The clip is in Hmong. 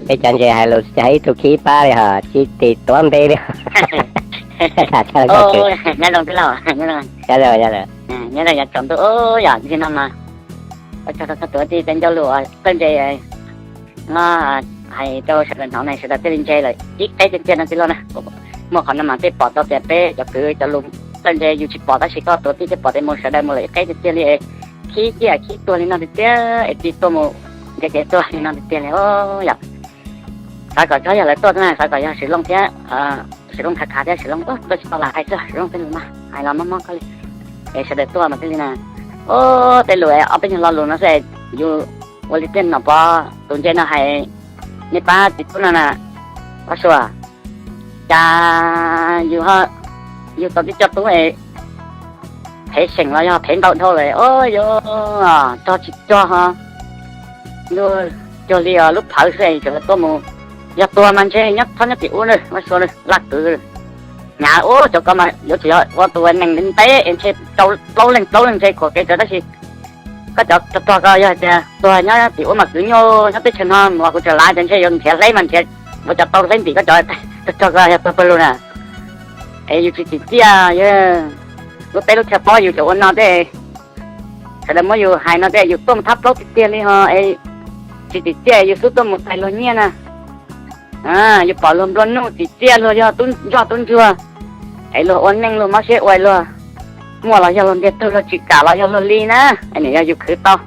Peb cov ntses hais lus tsis hais ib tug khib pab li hos tsis tim tuav npe li. Nyob zoo tij laug, nyob zoo, nyob zoo yav tsaus ntuj yom, nim no mas ua tsaug rau txhua tus tij peb ncauj lus uas txawj ntse no hais rau sawv daws hnov ne, sawv daws thiaj li ntse lawm ib qeb tiag tiag no tij laug na. Muaj qhov no mas thiaj pom tau tias peb cov kwv cov lus txawj ntse yus tsis pom tab sis koj tuav tij thiaj pom tias mus sawv daws mus lawm ib qeb tiag tiag li es khib ciaj khib tuag li no tiag tiag es tij tuaj mus nrhiav kev tuag li no tiag tiag li yom. Xav kom tsob yog lawv tuaj xwb na, xav kom yog Swm Looj thiab, Swm Looj Khav Khav thiab Swm Looj tuaj tsis tau lam hais xwb, Swm Looj tej lus mas hais los mob mob koj li. Es sawv daws tuaj mas thiaj li na, ub, tej lus es ob peb nyuag lo lus no xwb es yus ua li tej nom pov tus ntse no hais, nej pab txiv tub no na, Pab Sua, cas yus, yus tau tib co tub es phem seem los yog phem ntau dhau lawm, o, yuav rog tsis rog ho, cuag li lub phawv xwb es tseem tuaj mus. Yog tuag mas ntshe nyob txhob nyob tim ub na, Pab Sua, laj kwv. Hnyav ub, cov ko mas yuav tsum yog ua tus neeg ntev es ntshe plaub leeg plaub leeg ntshe khuam kev rawv tab sis koj cov rog rog ko yog tias tuag nyob tim ub mas kwv nyuj nyob teb chaws no los kuv tseem lav tias ntshe yuav nrhiav hleb mas nrhiav ua cov tau hleb ntim koj cov rog rog ko yog tuag pawg lug na. Es yus tsis tsim txiaj, lub teb lub chaw pob yus tseem ua no tej, sawv daws muab yus hais no tej yus tuaj mus thab plaub tiag tiag li ho es tsis tsim txiaj yus xub tuaj mus tais luag nyiaj na. Yus pom luag nplua nuj tsim txiaj luag yog tub ntsoj tub ntsuag es luag ua neej luag mob siab ua luag muaj los yog luag ntiag tug luag tsis kam los yog luag li na. Nim yog yus khwv tau